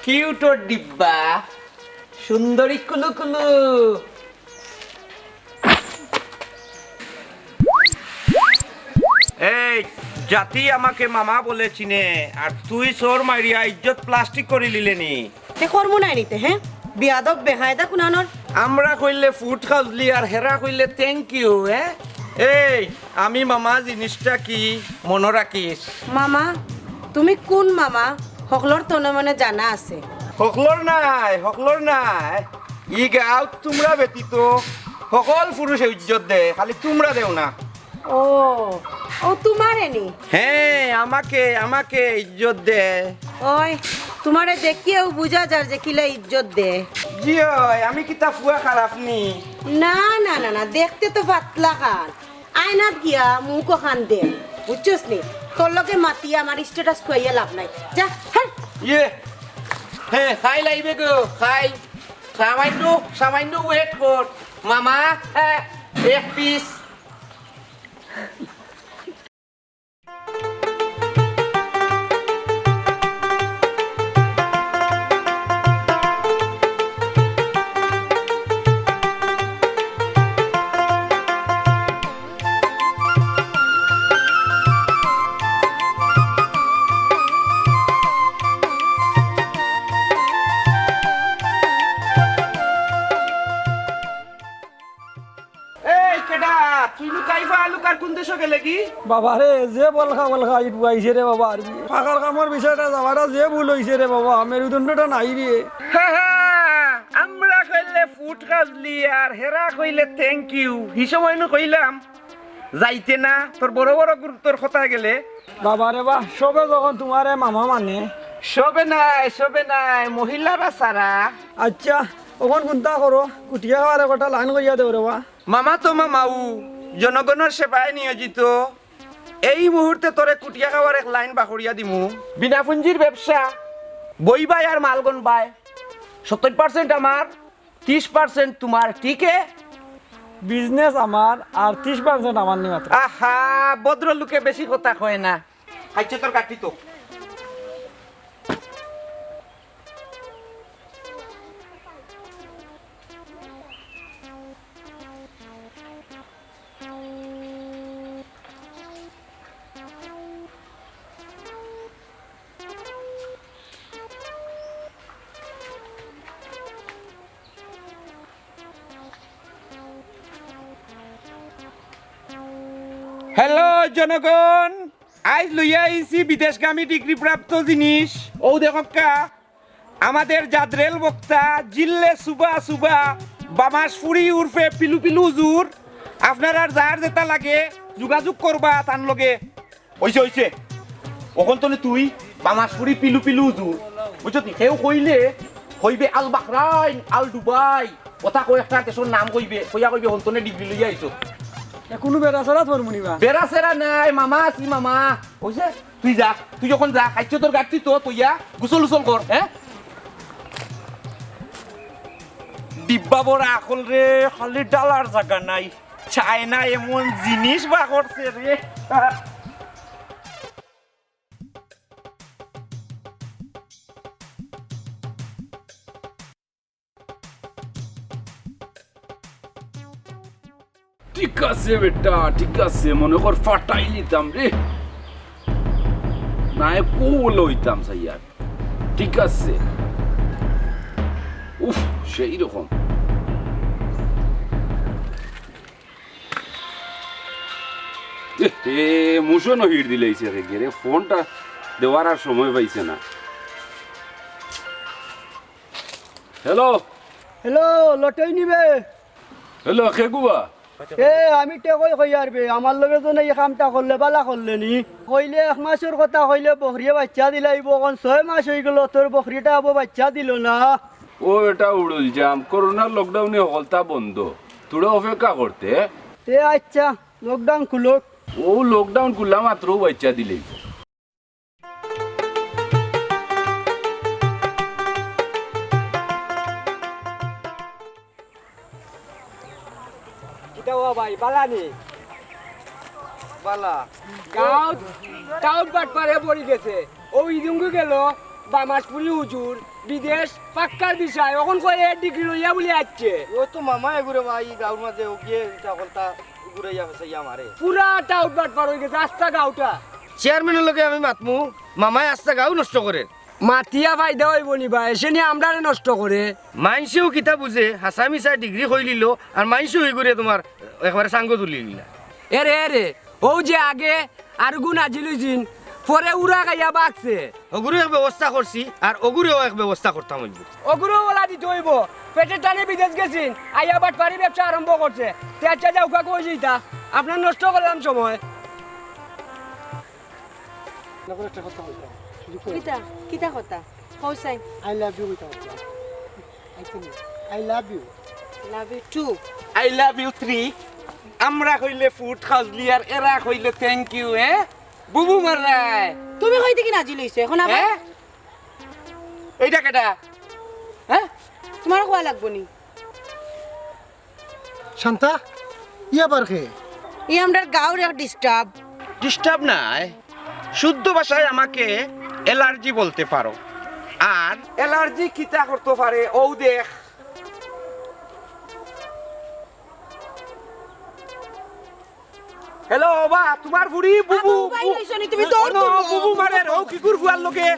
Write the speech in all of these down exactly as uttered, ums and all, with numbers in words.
কিউটর ডিব্বা, সুন্দরী কুলুকুলু। এই, জাতি আমাকে মামা বলে চিনে, আর তুই চোর মারিয়া ইজ্জত প্লাস্টিক করি লিলে নি। তে কর্ম নাই নিতে, হ্যাঁ? বিয়াদব বেহায়দা কুনানোর। আমরা কইলে ফুট খাজলি আর হেরা কইলে thank you, হ্যাঁ? এই, আমি মামা জিনিসটা কি মনো রাখিস। মামা, তুমি কুন মামা? হকলর তনে মনে জানা আছে। হকলর নায়, হকলর নায়। ই গাঁওত তুমরা ব্যতীত হকল পুরুষে ইজ্জত দে, খালি তুমরা দেও না। ও, ও তুমারে নি? হ্যাঁ, আমাকে, আমাকে ইজ্জত দে। ওই, তুমারে দেখিয়াউ বুঝা যার যে কিলা ইজ্জত দে। জি অয়, আমি কিতা ফুয়া খারাপ নি? না, না, না, না, দেখতে তো পাতলা খান। আয়নাত গিয়া মুখ অখান দে, বুঝছস নি? তোর লগে মাতিয়া আমার status খুয়াইয়া লাভ নাই। যা, হাট। ইয়ে, হ্যাঁ, খাইল আইবে গো, খাইল। সামান্য, সামান্য wait কর। মামা, হ্যাঁ, এক piece। এই কেডা? তুই লুকাইবা লুকার কুন দেশো গেলে কি? বাবারে, যে বলখা বলখা ইট বুয়াইছে রে বাবা, আর কি। পাকার কামর বিষয়টা যাওয়াটা যে ভুল অইছে রে বাবা, মেরুদণ্ডটা নাই রে। হা হা, আমরা কইলে ফুট কাজলি আর হেরা কইলে thank you। হি সময় নু কইলাম, যাইতে না, তোর বড় বড় গুরুত্বর কথা গেলে। বাবারে বাহ, সবে যখন তুমারে মামা মানে। সবে নাই, সবে নাই, মহিলারা ছাড়া। আচ্ছা, অখন কুন্তা করো, কুটিয়া খাওয়ার একটা লাইন করিয়া দেও রে বা। মামা তো মামাউ, জনগণর সেবায় নিয়োজিত। এই মুহূর্তে তোরে কুটিয়া খাওয়ার এক লাইন বাখরিয়া দিমু। বিনা পুঞ্জির ব্যবসা, বই বায় আর মালগন বায়। সত্তর percent আমার, ত্রিশ percent তুমার, ঠিক এ? Business আমার, আর ত্রিশ percent আমার নি মাত্র। আহা, ভদ্রলোকে বেশি কথা কয় না। খাইছে তোর কাটি তো। হ্যালো জনগণ, আইজ লইয়া আইছি বিদেশগামী ডিগ্রিপ্রাপ্ত জিনিস। অউ দেখউক্কা, আমাদের জাদরেল বক্তা জিল্লে সুবা সুবা বামাসপুরি উরফে পিলু পিলু হুজুর। আপনারার যার যেটা লাগে যোগাযোগ করবা তান লগে। অইছে, অইছে। অখন তো নে তুই বামাসপুরি পিলু পিলু হুজুর। বুঝছত নি? কেউ কইলে কইবে আল বাহরাইন, আল দুবাই। কথা কয় একটা দেশর নাম কইবে, কইয়া কইবে হন্তনে ডিগ্রি লইয়া আইছো। এ কুনু বেড়াছেড়া তোর মুনিবা? বেড়াছেড়া নাই, মামা আছি মামা। অইছে? তুই যা, তুই যখন যা, খাইছে তোর গাড়ি তো, তইয়া গোসল উসল কর, হ্যাঁ? ডিব্বা বড় আকল রে, খালি ডালার জাগা নাই। চায়না এমন জিনিস বার করছে রে। ঠিক আছে বেটা, ঠিক আছে, মনে কর ফাটাই নিতাম রে। নায় কো লইতাম চাইয়া। ঠিক আছে। উফ, সেই রকম। এ, এ, মুষো নহির দিলাইছে রে, গেরে ফোনটা দেওয়ার আর সময় পাইছে না। হ্যালো। হ্যালো, লটই নিবে? হ্যালো, কে গুবা? এ, আমি টেকই কইয়ার বে, আমার লগে তো নাই, কামটা করলে বালা করলে নি। কইলে এক মাসর কথা কইলে বকরিয়ে বাচ্চা দিলাইবো, অখন ছয় মাস অইগেলো, তোর বকরিটা আবো বাচ্চা দিলো না। ও বেটা উড়ুল জাম, করোনার লকডাউনে হকলতা বন্ধ, তোরা অপেক্ষা করতে। তে আচ্ছা, লকডাউন খুলুক। ও লকডাউন খুলা মাত্র বাচ্চা দিলাইবো। কিতা ও ভাই, বালা নি? বালা। গাঁও, টাউন বাটপারে পড়ি গেছে। ও ইদুঙ্গু গেল, বামাসপুরি হুজুর, বিদেশ পাক্কার বিষয়, অখন কয় এর ডিগ্রি লইয়া বুলে আইছে। ও তো মামা এগুরে বা, ই গাউর মাঝে ও গিয়ে ইটা কলতা ঘুরাইয়া ফেসাইয়া মারে। পুরা টাউট বাটপার অই গেছে, আস্তা গাউটা। চেয়ারম্যানর লগে আমি মাতমু, মামায় আস্তা গাউ নষ্ট করের। মাতিয়া ফায়দা অইবো নি বা, এসে নি আমরারে নষ্ট করে। মাইনষেও কিতা বুঝে, হাছা মিছা ডিগ্রি কইলিলো, আর মাইনষেও ইগুরে তুমার একবারে সাঙ্গ তুলি নিলা। এরে, এরে, অউ যে আগে আরগু নাজিল অইছিল, পরে উরা খাইয়া বাগছে। অগুরও এক ব্যবস্থা করছি, আর অগুরেও এক ব্যবস্থা করতাম অইবো। অগুরও ওলা দিতে অইবো। পেটের টানে বিদেশ গেছিল, আইয়া বাটপারি ব্যবসা আরম্ভ করছে। তে আচ্ছা যাউক্কা, কই যাইতা? আপনার নষ্ট করলাম সময়। না করে একটা কথা বলতাম। কিতা? কিতা কথা? কও চাই। I love you কইতাম। I love you। Love you too। I love you three। আমরা কইলে ফুট খাজলি আর এরা কইলে thank you, হ্যাঁ? বুবু মারায়। তুমি কই থাকি নাজিল অইছো এখন আবার? হ্যাঁ? এইটা কেটা? হ্যাঁ? তোমার কওয়া লাগবো নি? শান্তা, ই আবার কে? ই আমরার গাউর এক disturb। Disturb নায়, শুদ্ধ ভাষায় আমাকে allergy বলতে পারো। আর allergy কিতা করতো পারে, অউ দেখ। হ্যালো, ওবা, তোমার ফুড়ি বুবু, আবু, ভাই, বু-, অইছো নি? তুমি দৌড় ও, তুলো। বুবু মারের, ও কিকুর ফুয়ার লগে।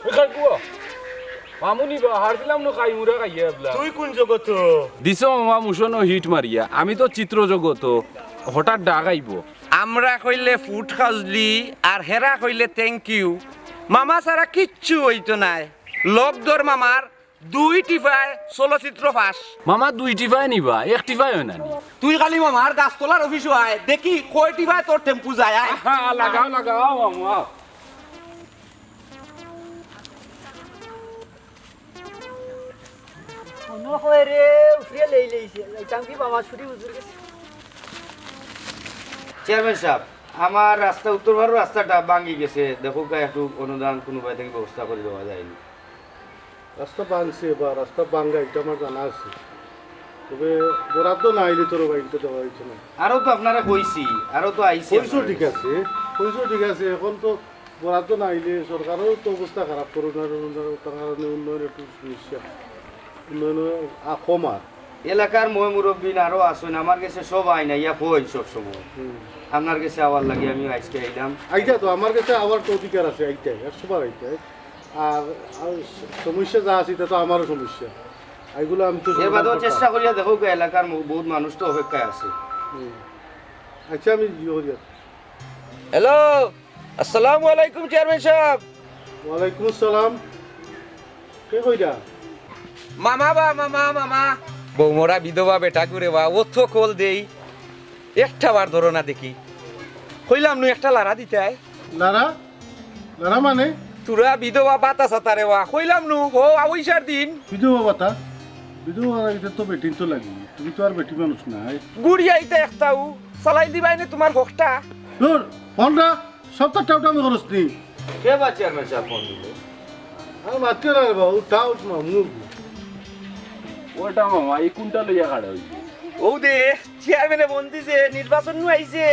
এ কাকুয়া, মামুনি বা, হারছিলাম নু খাই মুরা খাইয়া এবলা। তুই কোন জগত? দিছো মামা মুশনো hit মারিয়া। আমি তো চিত্র জগত, হঠাৎ ডাক আইবো। আমরা কইলে ফুট খাজলি, আর হেরা কইলে thank you। মামা ছাড়া কিচ্ছু অইতো নায়। লগ ধর মামার, দুই টিফায় চলচ্চিত্র পাস। মামা দুই টিফায় নি বা, এক টিফায় অয় না নি? তুই খালি মামার গাছতলার অফিসো আয়, দেখি কয় টিফায় তোর টেম্পু যায়, আয়। আহা, লাগাও, লাগাও, মামা। মনো হয় রে, উফরে লেই লেইছে। যাইতাম কি বাবা, ছুটি হুজুর গেছে। চেয়ারম্যান সাব, আমার রাস্তা, উত্তর পাড়র রাস্তাটা ভাঙ্গি গেছে, দেখউক্কা একটু অনুদান কুনুবায় থাকি ব্যবস্থা করি দেওয়া যায়নি। রাস্তা ভাঙছে বা রাস্তা ভাঙ্গা, ইটা আমার জানা আছে, তবে বরাদ্দ না আইলে তো বা ইটা দেওয়া অইতো না। আরো তো আপনারে কইছি, আরো তো আইছে কইছো, ঠিক আছে, কইছো, ঠিক আছে। এখন তো বরাদ্দ না আইলে সরকারও তো অবস্থা খারাপ করো না, তার কারণে উন্নয়ন একটু সমস্যা, উন্নয়ন আ-, কম আর। এলাকার ময় মুরব্বিন আরো আছইন, আমার গেছে সব আইন আইয়া কইন সব সময়। হুম। আপনার গেছে আওয়ার লাগি আমি আইজকে আইলাম। আইতা তো, আমার গেছে আওয়ার তো অধিকার আছে, আইতাই, একশো বার আইতাই। আর, আর স-, সমস্যা যা আছে, ইটা তো আমারও সমস্যা। এইগুলা আমি তো এর বাদেও সমাধান করতাম। চেষ্টা করিয়া দেখউক্কা, এলাকার ম-, বহুত মানুষ তো অপেক্ষায় আছে। হুম। আচ্ছা, আমি ইয়ে করি আর। হ্যালো, আসসালামু আলাইকুম চেয়ারম্যান সাব। ওয়ালাইকুম আসসালাম। কে কইরা? মামা বা, মামা, মামা। বউ মরা বিধবা বেটাগুরে বা, অত কল দেই, একটা বার ধরো না দেখি। কইলাম নু একটা লারা দিতায়। লারা? লারা মানে? তোরা বিধবা ভাতা চাতারে বা, কইলাম নু, হো, আউইসার দিন। বিধবা ভাতা? বিধবা ভাতা, ইটা তো বেটিন তো লাগি। তুমি তো আর বেটি মানুষ নায়। গুড়িয়া ইতা একটাউ, চালাই দিবায় নে তোমার হকটা। ধুর, ফোনটা সপ্তাহ টাউটামি করস নি। কে বা চেয়ারম্যান সাব ফোন দিল? আর মাতিও না রে বাবু, টাউট মামু। ওটা মামা, এই কোনটা লইয়া খাড়া অইছে? ও দে, চেয়ারম্যানে ফোন দিছে, নির্বাচন নু আইছে।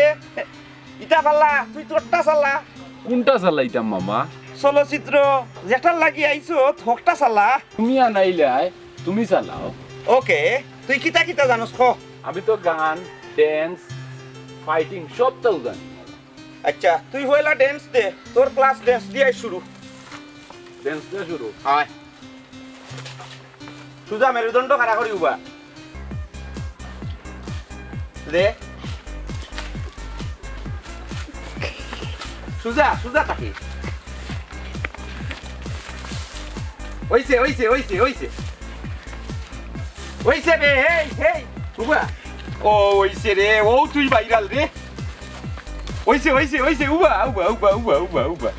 ইতা ফালা, তুই তোরটা চালা। কোনটা চালাইতাম মামা? চলচ্চিত্র, যেটার লাগি আইছো, হকটা চালা। তুমি আনাইলায়, তুমি চালাও। ওকে, তুই কিতা কিতা জানোস ক? আমি তো গান, dance, fighting সবটাউ জানি। আচ্ছা, তুই পয়লা dance দে, তোর class dance দিয়াই শুরু। Dance দিয়া শুরু? আয়। সুজা মেরুদণ্ড খাড়া করি উবা। দে। সুজা, সুজা থাকি। অইছে, অইছে, অইছে, অইছে। অইছে রে, হেই, হেই, উবা। ও, অইছে রে, ও তুই viral রে। অইছে, অইছে, অইছে, উবা, উবা, উবা।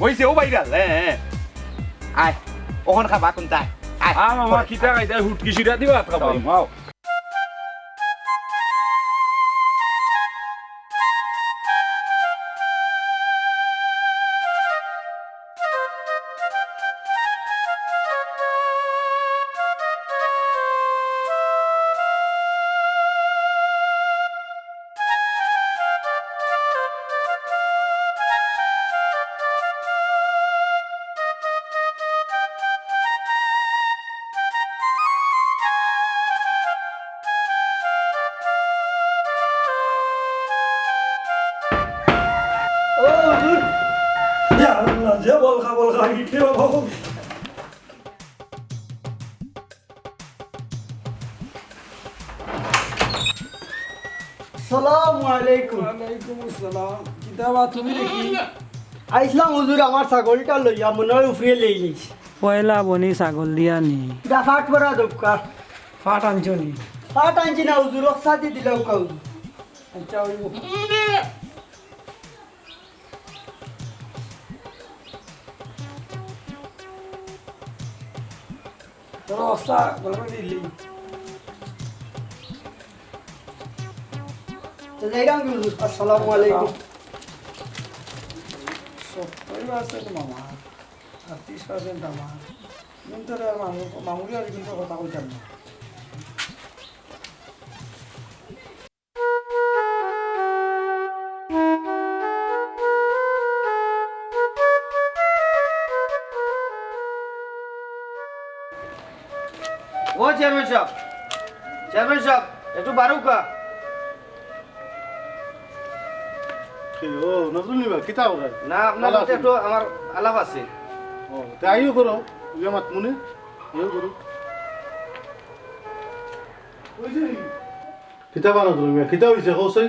অইছে, ও viral, হ্যাঁ, হ্যাঁ। আয়, অখন খাবা কোনটা? আয়। আ, মামা, কিতা খাইতায়? হুটকি শিরা দিবা, খাবা, মাও। আল্লাহ, যে বলখা বলখা ইটে বাবা। আসসালামু আলাইকুম। ওয়ালাইকুম আসসালাম। কিতা বা তুমি দেখি? আইছলাম হুজুর, আমার ছাগলটা লইয়া, মনে অয় উফরে লইলিছ। পয়লা বনি ছাগল দিয়া নি? ইটা ফাট করা দরকার। ফাট আনছো নি? ফাট আনছি না হুজুর, অকসাদি দিলাম কা হুজুর। আচ্ছা, অইবো। তোর অবস্থা গড়বড় দিলি। তো যাইরাম কি হুজুর? আসসালামু আলাইকুম। সত্তর percent মামা, আর ত্রিশ percent আমার। কিন্তু রে মামু, মামুরে আর কিন্তু কথা কইতাম না। ও চেয়ারম্যান সাব, চেয়ারম্যান সাব, একটু বারউক্কা। কি, ও, নজরুল মিয়া, কিতা অইছে? না, আপনার লগে একটু আমার আলাপ আছে। ও, তে আইও করো, ইয়া মাত মনে, ইয়া করো। ওই যে, কিতা বানো তুমি, কিতা অইছে, কও চাই?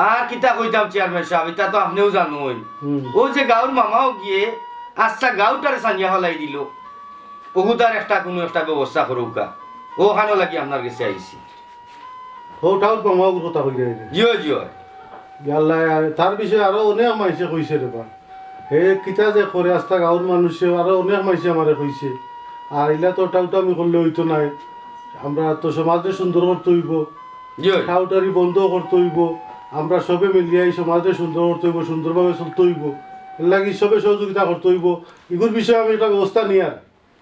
আর কিতা কইতাম চেয়ারম্যান সাব, ইতা তো আপনেও জানইন। হুম। অউ যে গাউর মামাও গিয়ে আস্তা গাউটারে ছানিয়া ফালাই দিলো। অগুতার একটা কুনু একটা ব্যবস্থা করউক্কা। অউ খানো লাগি আপনার গেছে আইছি। অউ টাউট মামাওর কথা কইরা আইলে। জি অয়, জি অয়। ইয়াল্লা, তার বিষয়ে আরো অনেক মাইনষে কইছে রে বা। হে কিতা যে করে, আস্তা গাউর মানষে আরো অনেক মাইনষে আমারে কইছে। আর ইলা তো টাউটামি করলে অইতো নায়। আমরা তো সমাজরে সুন্দর করতে অইবো। জি অয়। টাউটারি বন্ধ করতে অইবো। আমরা সবে মিলিয়া ই সমাজরে সুন্দর করতে অইবো, সুন্দরভাবে চলতে অইবো। এরলাগি সবে সহযোগিতা করতে অইবো। ইগুর বিষয়ে আমি একটা ব্যবস্থা নিয়ার।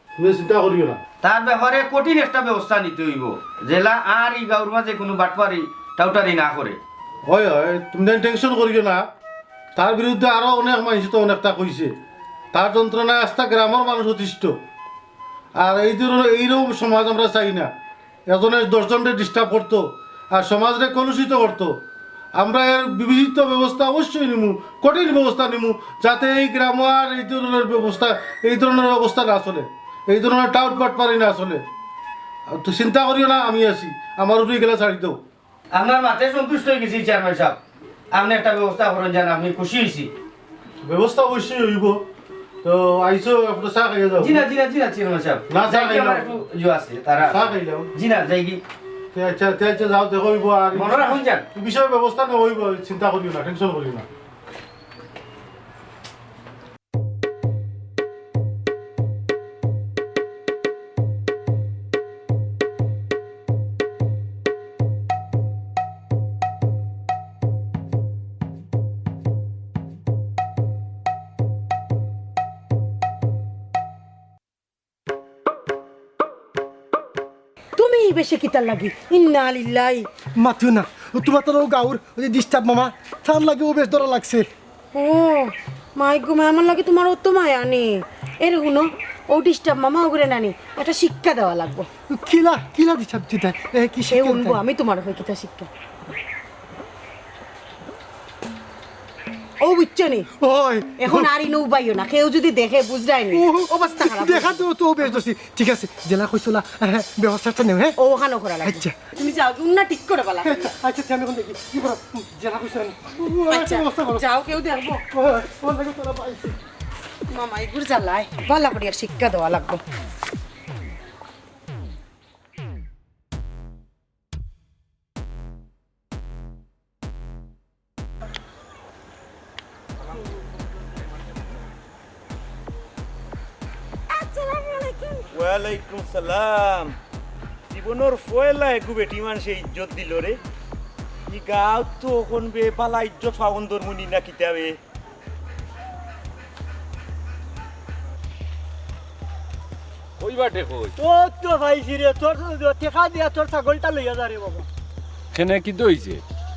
তুমি চিন্তা করিও না। তার ব্যাপারে কঠিন একটা ব্যবস্থা নিতে অইবো, যেলা আর ই গাউর মাঝে কুনু বাটপারি, টাউটারি না করে। অয়, অয়, তুমি যেন tension করিও না। তার বিরুদ্ধে আরো অনেক মাইনষে তো অনেকটা কইছে। তার যন্ত্রণায় আস্তা গ্রামর মানুষ অতিষ্ঠ। আর এই ধরনের, এইরকম সমাজ আমরা চাই না। এজনে দশজনরে disturb করতো, আর সমাজরে কলুষিত করতো। আমরা এর বিহিত ব্যবস্থা অবশ্যই নিমু, কঠিন ব্যবস্থা নিমু, যাতে এই গ্রামো আর এই ধরনের ব্যবস্থা, এই ধরনের অবস্থা না চলে, এই ধরনের টাউট বাটপারি না চলে। আর তো চিন্তা করিও না, আমি আছি, আমার উপরে ইগুলা ছাড়ি দেও। আপনার মাতে সন্তুষ্ট অইগেছি চেয়ারম্যান সাব, আপনে একটা ব্যবস্থা করইন যান, আমি খুশি অইছি। ব্যবস্থা অবশ্যই অইবো। তো আইছো, একটু চা খাইয়া যাও। জি না, জি না, জি না, চেয়ারম্যান সাব। না, চা যাইগি, খাইলাম। আমার একটু ইয়ে আছে, তারা চা খাইলাম। জি না, যাইগি। তে আচ্ছা, তে আচ্ছা, যাও, দেখো অইবো আর মনে রাখুন যান। ই বিষয়ে ব্যবস্থা নেওয়া অইবো, চিন্তা করিও না, tension করিও না। তুমি ই বেশে কিতার লাগি? ইন্না লিল্লাহি। মাতিও না। ও তুমার তো গাউর ওই যে disturb মামা, তার লাগি অউ বেশ ধরা লাগছে। ও, মাই গো মাই, আমার লাগি তুমার অত মায়া নি। এরে হুনো, অউ disturb মামা অগুরে নানি, একটা শিক্ষা দেওয়া লাগবো। কিলা, কিলা disturb দিতা? এ, কি এ শিক্ষা হুনবো দিতা? আমি তুমার অউ কিতা শিক্ষা। ও বুঝছো নি? ওই। এখন আর ইনো উবাইও না, কেউ যদি দেখে বুঝরায় নি। ও, অবস্থা খারাপ দেখা অইবো। তো, তো বেশ দোষী। ঠিক আছে, যেলা কইছো না, ব্যবস্থা একটা নেও, হ্যাঁ? ও ওখানে করা লাগবো। আচ্ছা। তুমি যাও, উন্না ঠিক করে বালা। আচ্ছা, আচ্ছা, আমি এখন দেখি, কি করো? যেলা কইছো না। ও, আচ্ছা, ব্যবস্থা করো। যাও, কেউ দেখবো। ও, ও, দেখো, তোরা পাইছি। মামা, এগুর জ্বালায় বালা করিয়া শিক্ষা দেওয়া লাগবো। আসসালামু আলাইকুম। ওয়ালাইকুম সালাম। জীবনর পয়লা এগু বেটি মানষে ইজ্জত দিলো রে। ই গাঁওত তো অখন বে বালা ইজ্জত পাওন ধরমু নি না কিতা বে? কই বাটে কই? ও তো পাইছি রে, তোর তো টেকা দিয়া তোর ছাগলটা লইয়া যা রে বাবা। কেনে কিতা অইছে?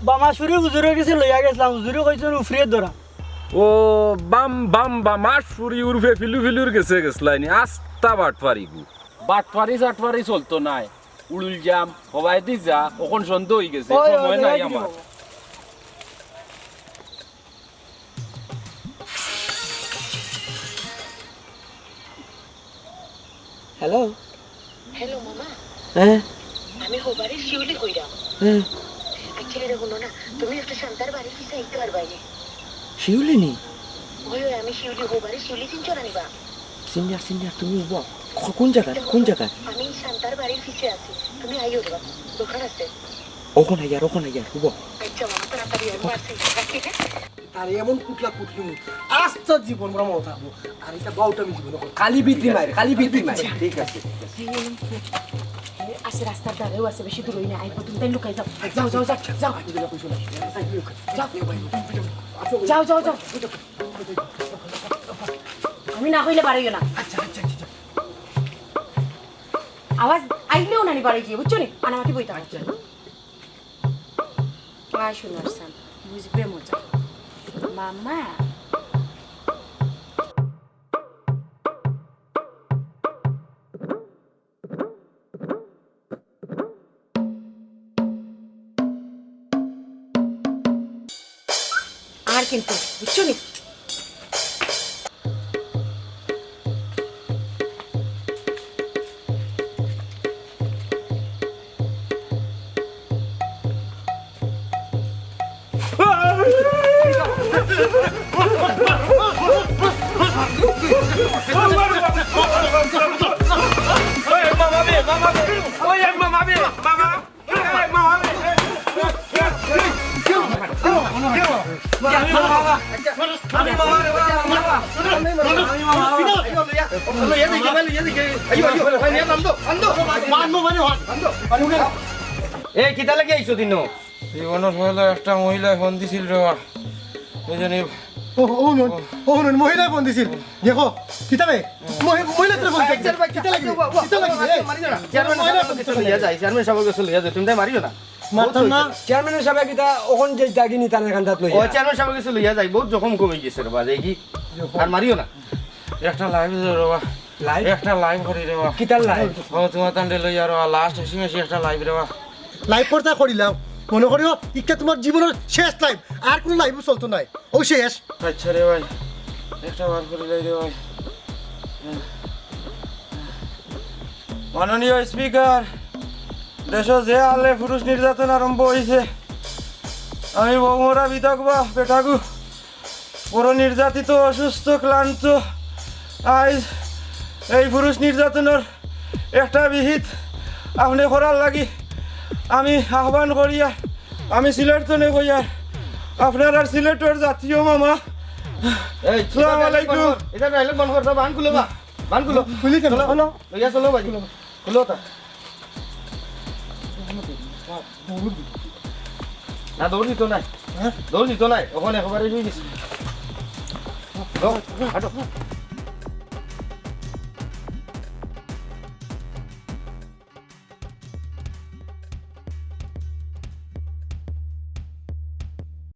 বামাশুরি হুজুরর গেছে লইয়া গেছলাম, হুজুরে কইছইন উফরে ধরা। ও বাম, বাম, বামাশুরি উরফে ফিলু ফিলুর গেছে গেছলায় নি, আস্তা বাটপারি গু। বাটপারি সাটপারি চলতো নায়, উড়ুল জাম, হবায়দি যা, অখন সন্ধ্যা অইগেছে, ওই, ওই, সময় নাই ওই, আমার। ওই। হ্যালো। হ্যালো মামা। হ্যাঁ। আমি হবারে শিউলি কইরাম। হ্যাঁ। আচ্ছা, এরে হুনো না, তুমি একটু শান্তার বাড়ির পিছে আইতে পারবায় নি? শিউলি নি? ওই, ওই, আমি শিউলি, হবারে শিউলি চিনছো না নি বা? চিনিয়ার, চিনিয়ার, তুমি উবা। ক-, কোন জাগাত? কোন জাগাত? আমি শান্তার বাড়ির পিছে আছি, তুমি আইও রে বা, দরকার আছে। অখন আইয়ার, অখন আইয়ার, উবা। আচ্ছা মামা, তাড়াতাড়ি আইও, মারছি, রাখি, হ্যাঁ? তারে এমন কুটলা কুটলিমু, আস্তা জীবন ভরা মনো থাকবো। আর ইটা বাউটা আমি জীবনে করতাম না। খালি বিটি মাইর, খালি বিটি মাইর। ঠিক আছে, ঠিক আছে। এই, এই, এই, আছে, রাস্তার ধারেও আছে, বেশি দূরই না। আইবো, তুমি তাই লুকাই যাও। যাও, যাও, যাও, যাও। যাও। যাও, যাও, যাও। আমি না কইলে বাড়াইও না। আচ্ছা, আচ্ছা, আচ্ছা, আচ্ছা। আওয়াজ আইলেও নানি বাড়াই যাইও, বুঝছো নি? আনামাতি বইতা। আচ্ছা। আয় সোনার সান, বুঝবে মজা। মামা। আর কিন্তু, বুঝছো নি? এ, কিতা লাগি আইছো দিনো? জীবনর পয়লা একটা মহিলায় ফোন দিছিল রে বা। বুঝছো নি? ও, ও হুনইন, ও হুনইন, মহিলায় ফোন দিছিল। দেখো, কিতা বে? মহি-, মহিলায় তো ফোন দিছিল। আচ্ছা, ভাই, কিতা লাগি? আচ্ছা, বাবা, কিতা লাগি? বাবা, এই, মারিও না। চেয়ারম্যান মহিলায় সাহেব ফোন দিছিল। লইয়া যাই, চেয়ারম্যান সাহেব গেছে লইয়া যাই। তুমি তাই মারিও না। মারতাম না। চেয়ারম্যানের সাহেব কিতা অখন যে দাগি নি তার কান্দাত লইয়া। ও, চেয়ারম্যান সাহেব গেছে লইয়া যাই, বহুত জখম কমে গেছে রে বা, দেখি। আর মারিও না। একটা লাইভ দে রে বা। লাইভ? একটা লাইভ করি রে বা। কিতার লাইভ? ও, তোমার তান্ডে লইয়া রে বা, লাস্ট এসে মেশে একটা লাইভ রে বা। লাইভ করতা করিলাও। মনো করিও, ইটা তোমার জীবনর শেষ লাইভ। আর কুনু লাইভ চলতো নায়। ও শেষ। আচ্ছা রে ভাই, একটা বার করি লাই রে ভাই। মাননীয় স্পিকার, দেশো যে হালে পুরুষ নির্যাতন আরম্ভ অইছে, আমি বউ মরা বিধবা বেটাগু বড় নির্যাতিত, অসুস্থ, ক্লান্ত। আইজ এই পুরুষ নির্যাতনর একটা বিহিত আপনে করার লাগি আমি আহ্বান করিয়ার, আমি সিলেট তনে কইয়ার, আপনারার সিলেটর জাতীয় মামা। এই, আসসালামু আলাইকুম। এটা ডায়লগ বন্ধ কর, বান খুলো বা, বান খুলো। খুলি কেন? চলো, চলো। লইয়া চলো ভাই। খুলো তা। না, দৌড় দিত নাই। হ্যাঁ? দৌড় দিত নাই। ওখানে একেবারে লই গেছে। দৌড়, হাঁটো।